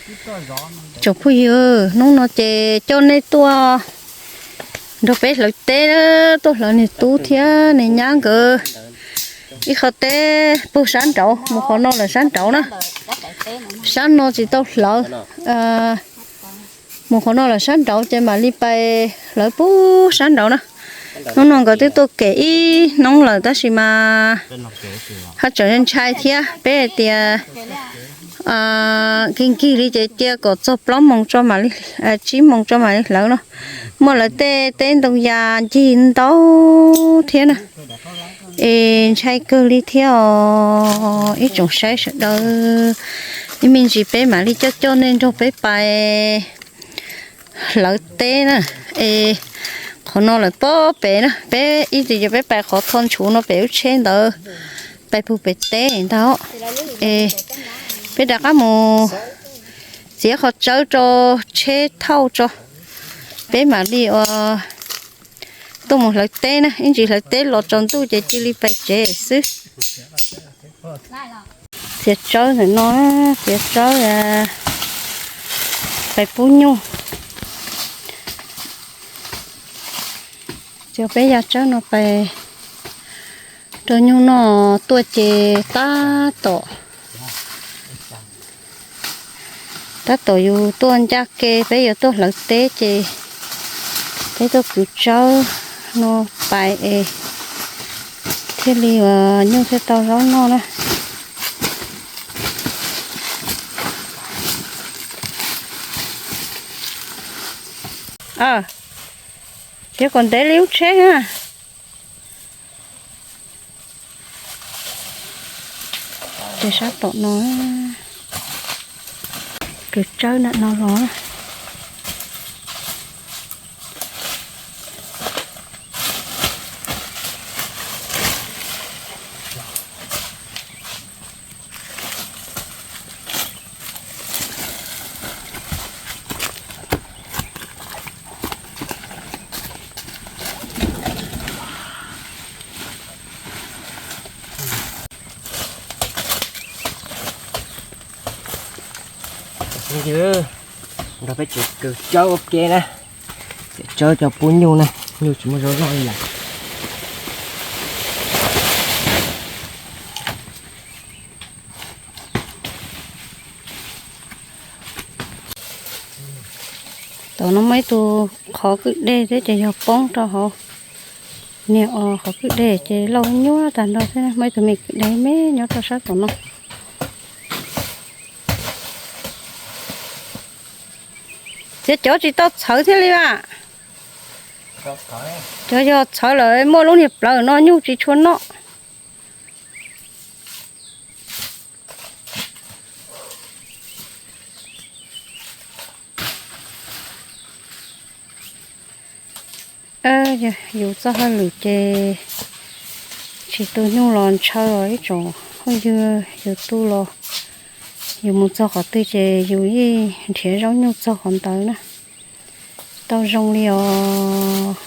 Tsoom phooj ywg, hnub no ces coj nej tuaj nrog peb hlawv teb, tuaj hlawv niag tub thiab niag nyab nkawd ib qho teb puag sab nraud mus qhov no lawm sab nraud na. Sab no tsis tau hlawv, mus qhov no lawm sab nraud ces mam li pais hlawv puag sab nraud na. Hnub no nkawd twb tuaj kev ib hnub lawm tab sis mas haj tseem ntshai thiab, peb hais tias nkig nkig li ces cia kom txog plaub moos tso mam li, tsib moos tso mam li hlawv no. Muaj lawv tej teb ntoo yas ncig ntau thiab na, es ntshai kawg li thiab os ib tsoom saib sawv daws. Ib me ntsis peb mam li coj coj nej nrog peb pais hlawv teb na. Es qhov no lawm pob pem na, peb ib txwm ces peb pais qhov tho ntshuv no pem lub tsheb ntawd, pais puag pem teb ntag. Es peb rov qab mus txiav qhov tsawb rau tsheb thauj tso, peb mam li tuaj mus hlawv teb na. Ib ntsis hlawv teb los tsaus ntuj ces cia li pais tsev xwb. Txiav tsawb ntawm no, txiav tsawb pais pub nyuj. Txiav peb yas tsawb no pais rau nyuj noj tuaj ces tab tom, tab tom yus tuaj ncaj ke peb yuav tuaj hlawv teb ces peb tuaj kwv tsawb no pais es thiaj li uas nyuj thiaj tau zaub noj na. Txiav kom ntev li lub tsheb na. Ces sab tom no, kwv tsawb nram no los. Nrog peb tsev kwv tsawb ua ke na, tsev tsawb coj pub nyuj na, nyuj tsis muaj zaub noj li lawm. Tom no muaj ib tug qhov kwj deg thiab ces yog poob rau hauv niag os qhov kwj deg ces lauj nyuaj tag nrho thiab. Muaj ib tug me kwj deg me nyob rau sab tom no. Txiav cov tsis tau txhawv thiab li a. Cov yog txhawv lawm muaj lub niag plawv no nyuj tsis tshua noj. Yus txoj hauj lwm ces tsis tu nyuj los ntshaw os ib tsoom phooj ywg, yus tu los yus mus txog qhov twg ces yus yeej nrhiav zaub nyuj txog qhov ntawd na. Tau zoo li os,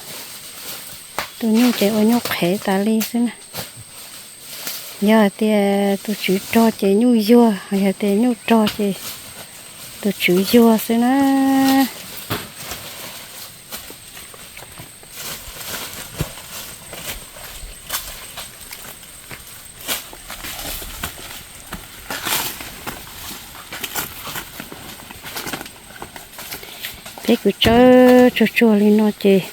tu nyuj ces ua nyuj qhev tas li xwb na. Yog hais tias tus tswv rog ces nyuj yuag, yog tias nyuj rog ces tus tswv yuag xwb na. Peb kwv tsawb tsuag tsuag li no ces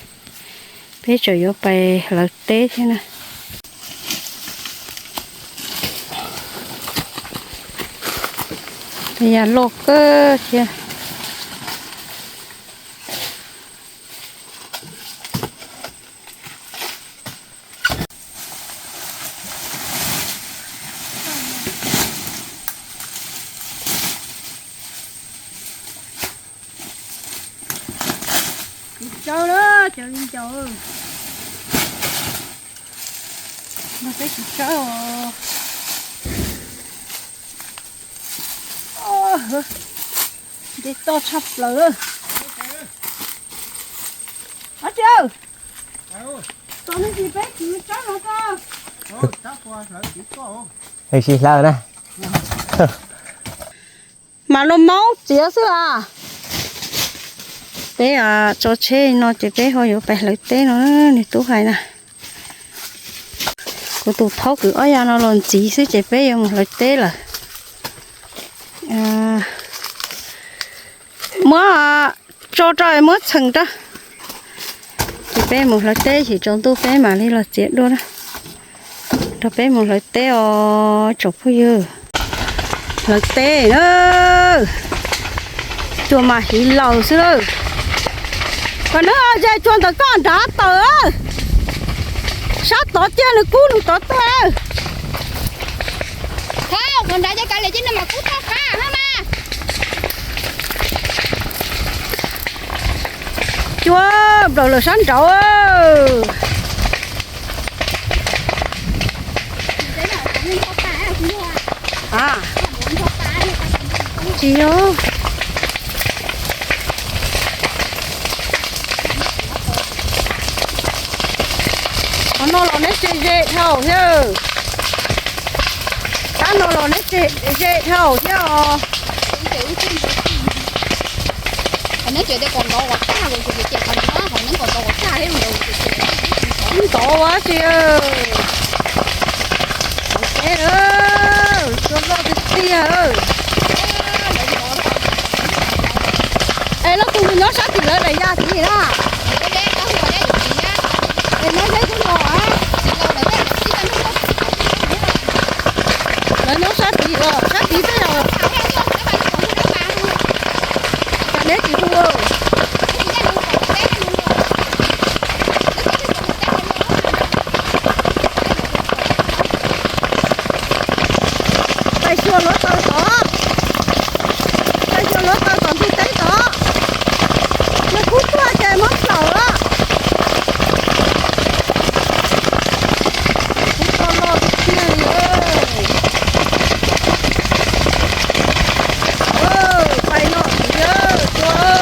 peb tseem yuav pais hlawv teb thiab na. Yam loj kawg thiab. Kwv tsawb na, cov viv ncaus, no peb kwv tsawb os. Nce toj tshaj plaws. Ab tsi, tom no ces peb kwv tsawb los tau. Sib hlawv na. Mas los maub txiav xwb las. Peb tso tsheb no ces peb ho yuav pais hlawv teb no, nws tub hais na. Kuv tus thaub kwv ob ya no los ntxiv xwb ces peb yuav mus hlawv teb lawm. Muab tso rau muab txheem rau. Ces peb mus hlawv teb ces tsaus ntuj peb mam li los txiav dua na. Rau peb mus hlawv teb os tsoom phooj ywg. Hlawv teb na. Cua mas hiv laus xwb lawm. Kom nws ze cua ntawm koj nrad tawm. Sab tod ciaj nws kub nws tod tuaj. Thov qhov nrad cov kav liam cia nws mam kub toj qab hab mas. Cua nplawm lawm sab nraud. Tsis yog. Qhov no los neb tseem ze dhau thiab. Kab no los neb tseem ze dhau thiab os. Ntov ua tsi. Cua loj tiag tiag. Es lawv tus nws nyob sab tim lawv daim ya xwb na. Es nyob zeb kuj los. Lawv nyob sab tid los sab tid tej zaum. Cas neb tsis hu. Pais xyuas hluav taws tod. Pais xyuas hluav taws tom ntug teb tod. Nws kub tuaj ces muab plaws lawm. Kub tuaj loj tiag tiag li. Pais no tid cua.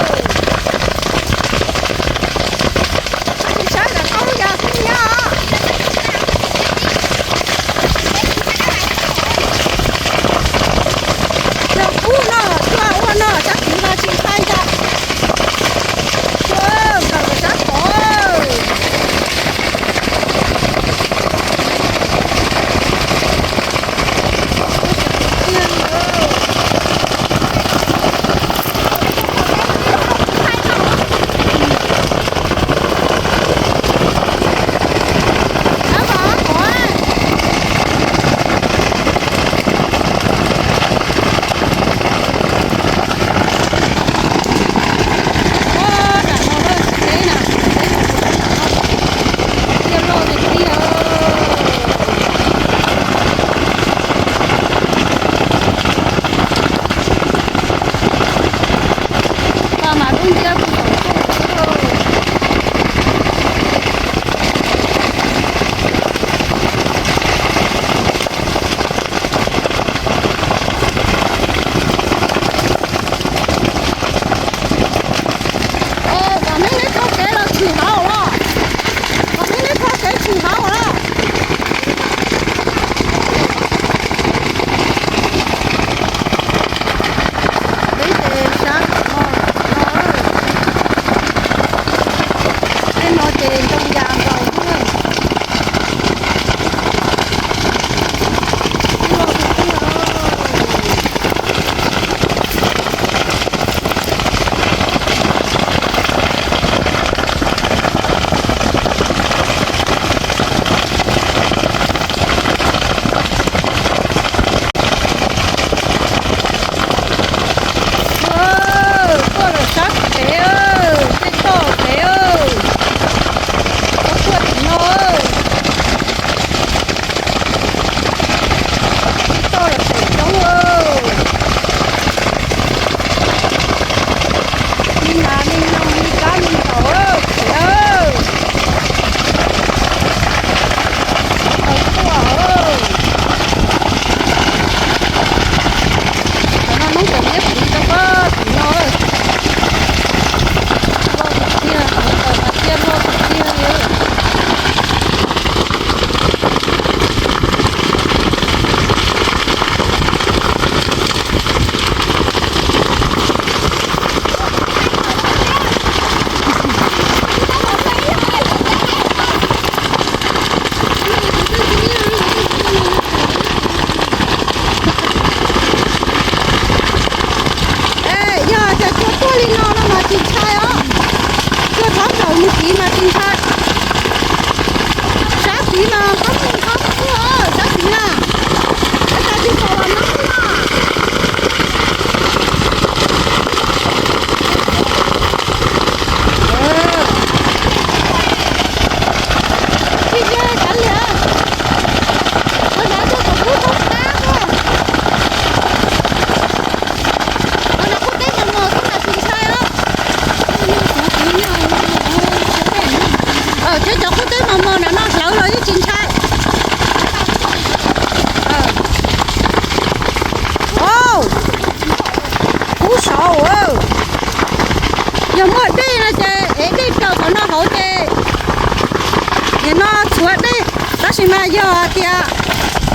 Mas yog tias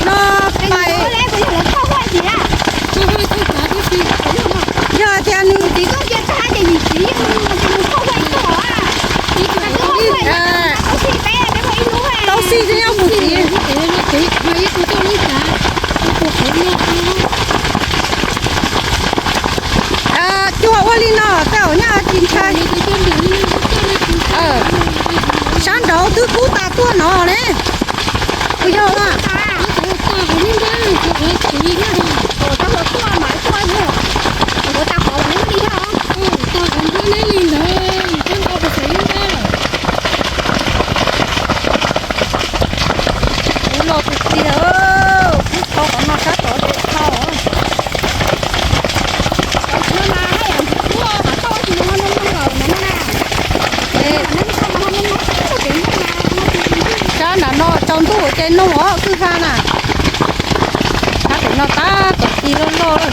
no pais, yog tias nws, tau xij twb nyob mus txiv. Cua ua li no tej zaum nyaj tsis ntshai. Sab nraud twb kub tas tuaj no ne. Kuv yog a. Kuv los tiag tiag, kuv tau qhov no sab tod ces tau. Sab nram no tsaus ntuj ces noog os kwj ha na. Sab tim no tab tom ti loj loj.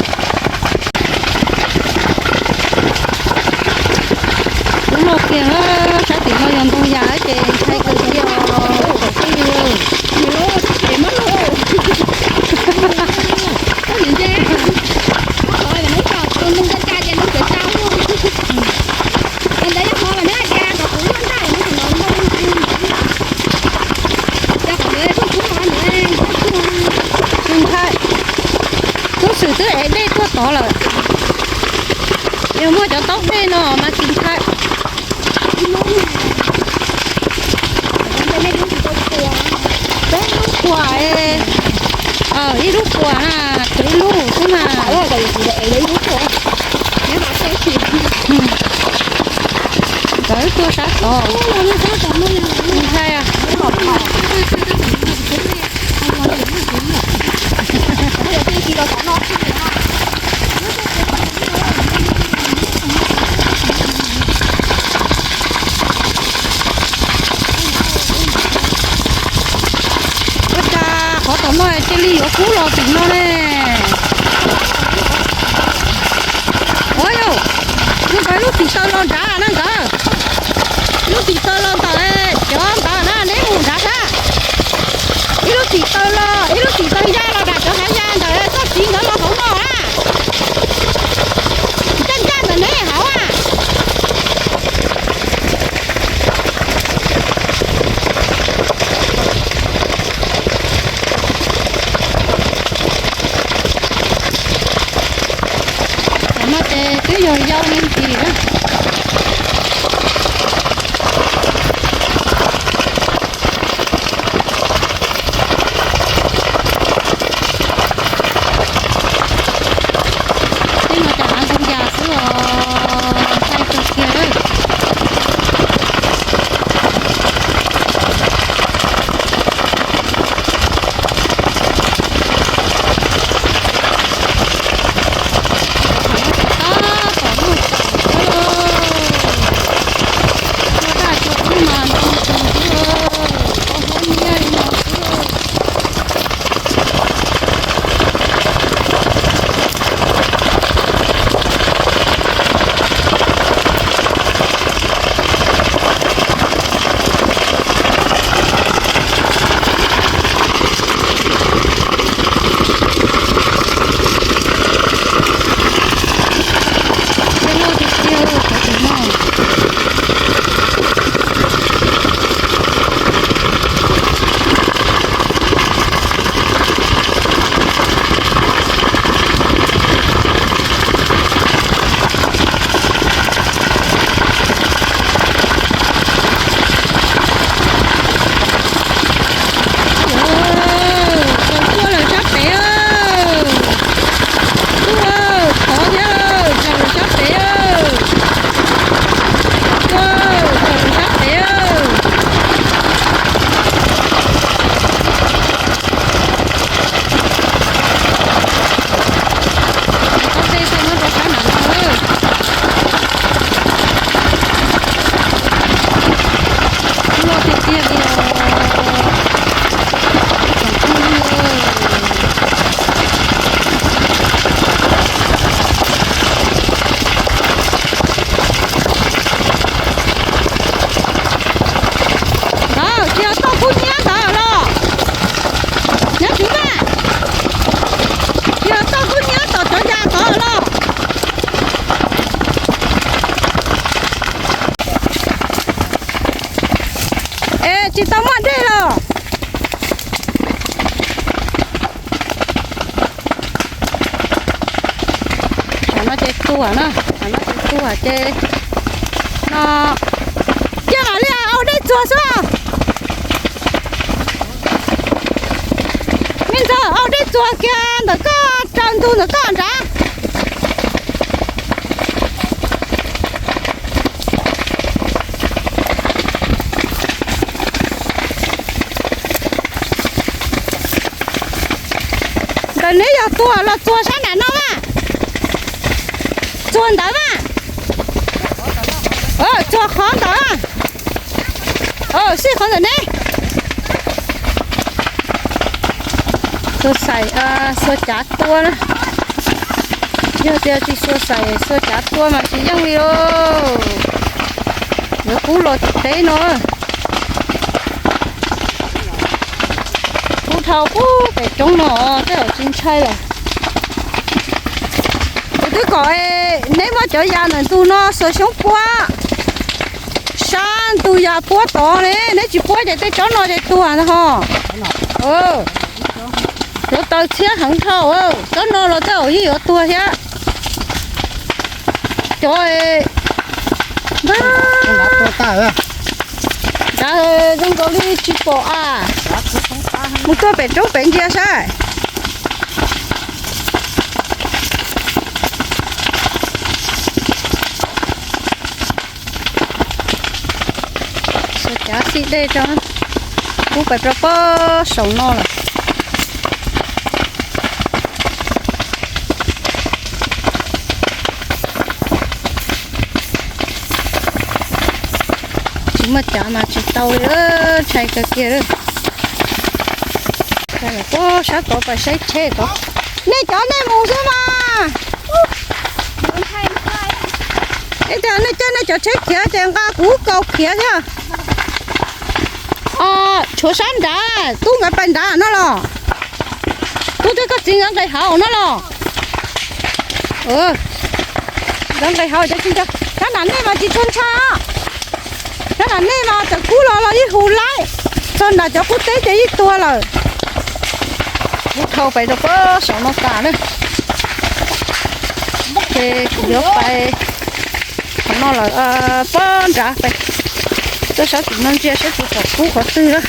Kuv los kiag sab tim no yog ntoo yas ces ntshai kawg kiag os. Tsis ntshai, tub xwm twb ev dej tuaj tod lawm. Yog muaj cov taub dej no mas tsis ntshai. Peb lub puas, ib lub puas na, tshuav ib lub xwb mas. Nkawd tuaj sab tod. Ntshai. Ua cas qhov tom no cia li yuav kub los tim no ne? Ua yog, nws nkawd lub txim taw los nrad na nkawd. Lub txim taw los ntawm cov ntawd na, neb mus nrad sab. Ib lub txim taw los, ib lub txim taw ya los nram cov hav ya ntawm txoj kev nkawd los hauv no na. Ncaj ncaj ntawm neb hauv a. Tam no ces twb yog yau me ntsis na. Tej no cov hav zoov yas xwb os, ntshai kawg kiag. Tab tom muaj Tsis tau muaj dej los. Tsam no ces tuag na, tsam no ces tuag ces no, cia mam li au dej txuag xwb. Me ntxawg, au dej txuag kiag ntawm koj, raws ntug ntawm koj nrad. Ntawm neb yog tuag los txuag sab nram no mas, txuag ntawd mas, txuag qhov ntawd, sij qhov ntawm neb. Xuas xaim, xuas cav tua na. Yog tias tsis xuas xaim xuas cav tua mas tsis yeej li os. Yuav kub los tim teb no. Kub dhau qub pem roob no, tej zaum tsis ntshai lawm. Kuv twb kom neb muab cov yas ntawm ntug no xuas xyoob puab, sab ntug yas puab tod ne, neb tsis puab ces tej tsob no ces tuag ntag ho. Yuav taws txhiab heev dhau, tsob no los tej zaum yeej yuav tuag thiab. Cov nrad zoo nkaus li tsis pom a. Mus tuaj pem roob pem ntsia saib. Xuas cav xij dej tso, kub pais rau pob saum no lawm. Tsis muaj cav mas tsis tau li, ntshai kawg kiag li. Puag sab tod pais saib tsheb tod. Nej cov nej mus xwb mas. Ib tias nej coj nej cov tsheb khiav ces nqa kuv kaus khiav thiab. Tshuav sab nrad, tub nkawd pais nrad no los? Tub thiab koj txiv nkawd nqis hauv no los? Nkawd nqis hauv cov tsis nco. Sab nram nej mas tsis tshua ntshai. Sab nram nej mas txawm kub los los yeej hu laib, txog nram cov qub teb ces yeej tuag lawm. Kub dhau pais rau pob saum no tas na. Ces kuv yuav pais qhov no lawm, pob nrad pais tuaj sab tim no ntsia saib puas pom kub qhov twg na.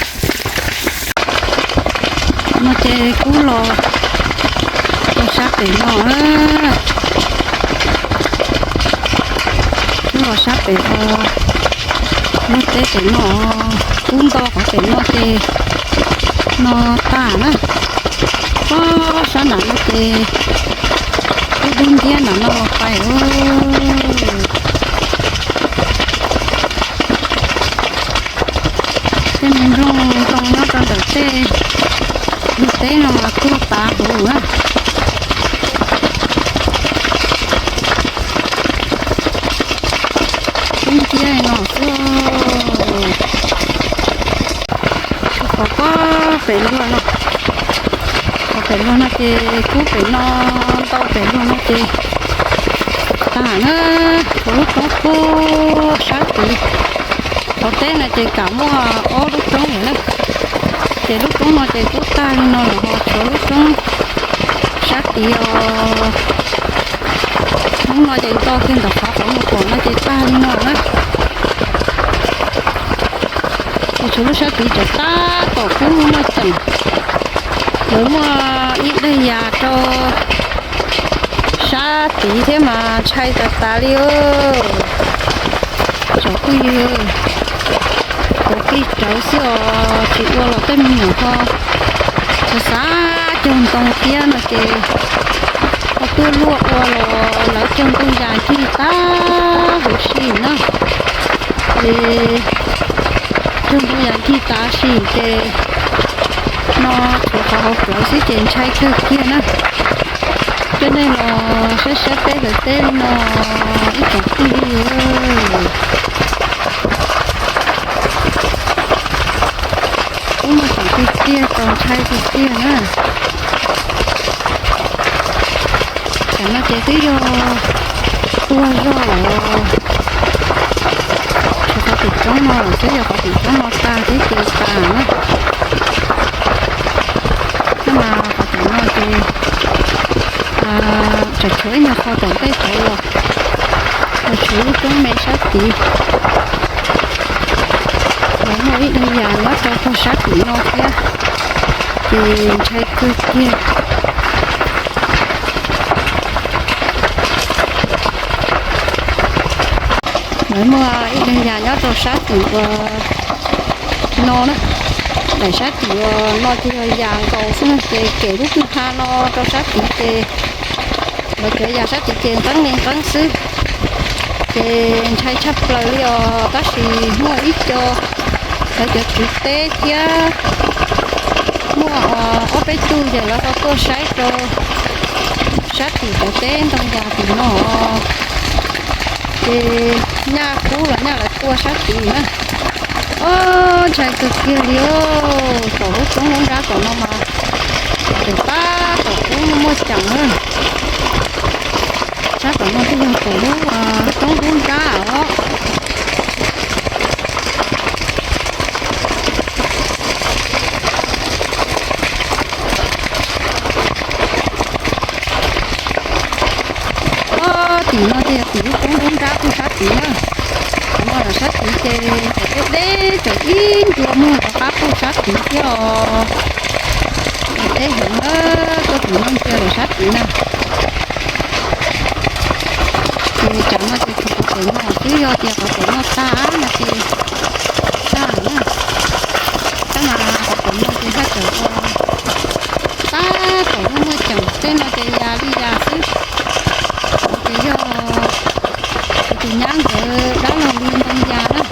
No ces kub los rau sab pem no. Kub los sab pem lub teb pem no, kub nto qhov pem no ces no tag na. Pob sab nram no ces kub dub nciab nram no los pais. Tej me nplooj ntoo nyob rau ntawm tej lub teb no mas tuag tas huv na. Kub nciab no xwb. Qhov pob pem luag no, qhov pem luag no ces kub pem no, ntau pem luag no ces tag na. Tshuav lub roob puag sab tid. Qhov teb no ces kam muaj ob lub roob lawm na. Ces lub roob no ces kub tag li no lawm ho tshuav lub roob sab tid os. Hnub no ces nto kiag ntawm qhov qhov mus pom no ces tag li no na. Ces tshuav lub sab tid cov tab tom kub muaj ceem. Lawv muaj ib daim yas rau sab tid thiab mas ntshai tas tas li. Tsoom phooj ywg, kuv qij rawv xwb os, tsis ua los tej me nyuam ho xav xav cog ntoo thiab no ces ho tuaj luaj ua los lawv cog ntoo yas ncig tag huv si na. Ces cog ntoo yas ncig tas sim ces no tshuav qhov hauv plawv xwb ces ntshai kawg kiag na. Coj nej los saib saib peb lawv teb li no ib tsoom phooj ywg. Ub, muaj ceem tiag tiag, txaus ntshai tiag tiag na. Tam no ces twb yog tuag zog lawm. Tshuav qhov tim roob no lawm xwb, yog qhov tim roob no tag thiab ces tas na. Tab mas qhov tim no ces tseem tshuav ib nyuag qho tom ntej tod los, los tshuav lub roob me sab tid. Lawv muaj ib leeg yas nyob rau puag sab tim no thiab, ces ntshai kawg kiag. Lawv muaj ib leeg yas nyob rau sab tim uas no na, daim sab tim uas no ces yog yas nkaus xwb na, ces kem lub kwj ha no rau sab tid ces lawv cov yas sab tid ces nqeeb li nqeeb xwb. Ces ntshai tshaj plaws li os, tab sis muaj ib co lawv cov tswv teb thiab muaj ob peb tug ces lawv ho tuaj saib rau sab tim cov teb ntoo yas tim no, ces nyaj kub los nyaj lawv tua sab tid na. Ob, ntshai kawg kiag li os, tom lub roob lub nrab tom no mas tseem tab tom kub muaj ceem na. Sab tom no twb yog tom lub roob lub nrab os. Ob, tim no ces yog tim lub roob lub nrab puag sab tid na. Qhov no yog sab tid ces tseem deb deb, tseem ib ncua muag rov qab puag sab tid thiab os. Deb heev na, tuaj tim no ntsia lawm sab tid na. Ces tsam no ces tsuas qhov pem no xwb, yog tias qhov pem no tag no ces tag na. Tab mas qhov pem no ces haj tseem ua tab tom muaj muaj ceem, tej no ces yas li yas xwb. Ces yog tus nyab nkawd dab laug li ntoo yas na.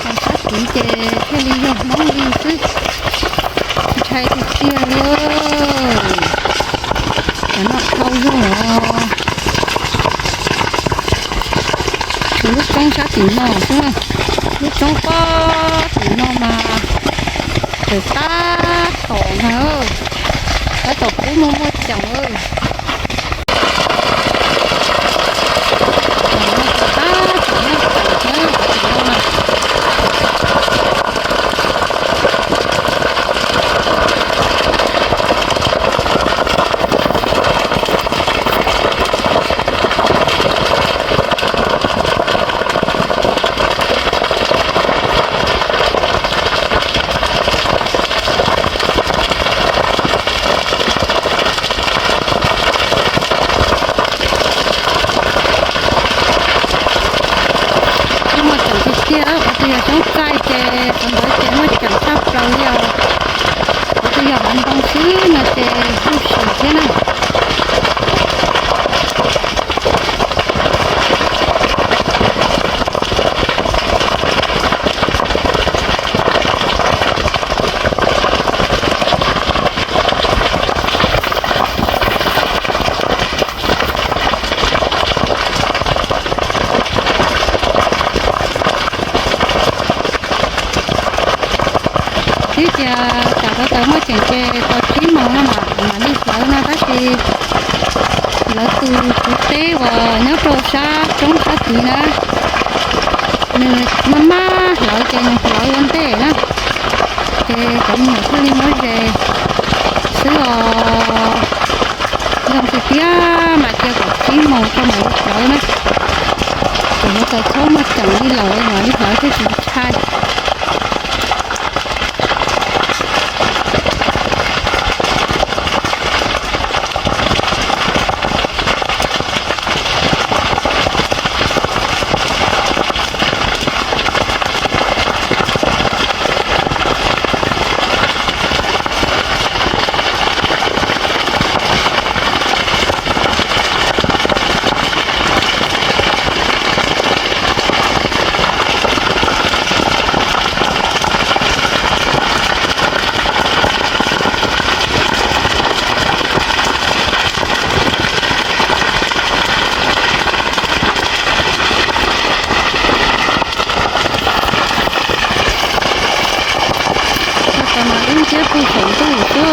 Ho sab tid ces thiaj li yog Hmoob li xwb. Ntshai tiag tiag li. Cov no dhau zog los. Tshuav lub roob sab tim no xwb na. Lub roob pob tim no mas tseem tab tom ntag, tab tom kub muaj muaj ceem. Muaj ceem tiag tiag, qhov twg yog xyoob txaij ces qhov ntawd ces muaj ceem tshaj plaws li os. Qhov twg yog hauv ntoo xwb no ces huj sim thiab na. Twb tias tsam ko taw muaj ceem ces tau tsib moos no mam li hlawv no, tab sis lawv tus tswv teb uas nyob rau sab roob sab tid na, nws maj maj hlawv ces nws hlawv ua ntej na, ces cov me nyuam thiaj li muab zes xwb os. Zoo tiag tiag mas cia kom tsib moos tso mam li hlawv na, ces lawv txhob muaj ceem li lawm mam li hlawv thiaj tsis ntshai. Tau mas ib nciab pug saum ntuj xwb.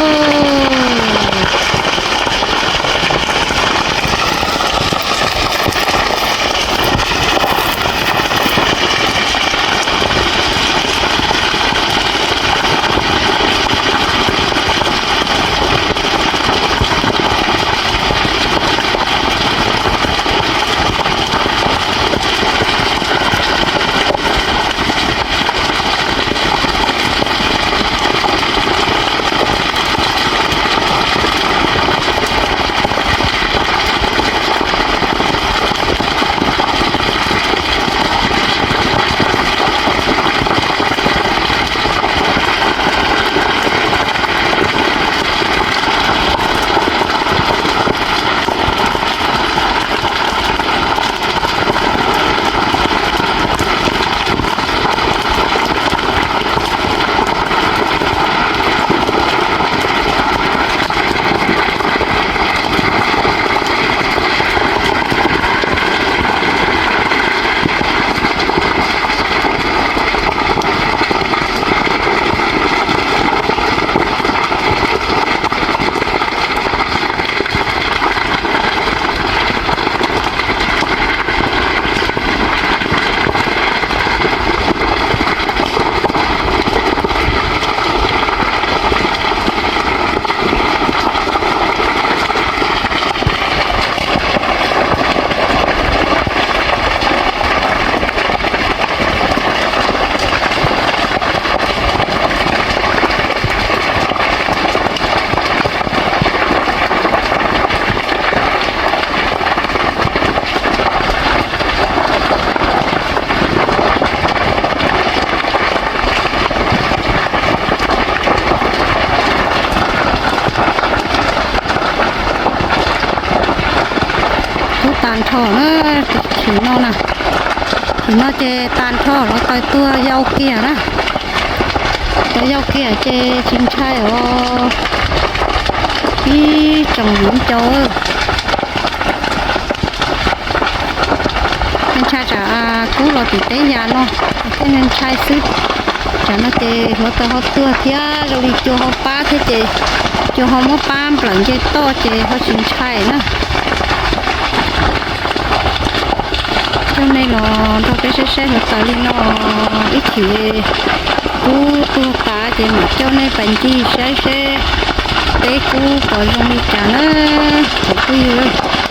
Nrho na, chim no na, chim no ces tag nrho hluav taws tuag yau kiag na. Tuag yau kiag ces tsis ntshai os, ib tsoom viv ncaus. Ntshai tsam kub los tim teb yas no, thiaj ntshai xwb. Tsam no ces hluav taws ho tuag thiab zoo li cua ho pab thiab ces cua ho muab pab nplawm nce toj ces ho tsis ntshai na. Coj nej los nrog peb saib saib hluav taws li no, ib chim kub tuag tas ces mam coj nej pais ncig saib seb teb kub puas zoo li cas na, tsoom phooj ywg.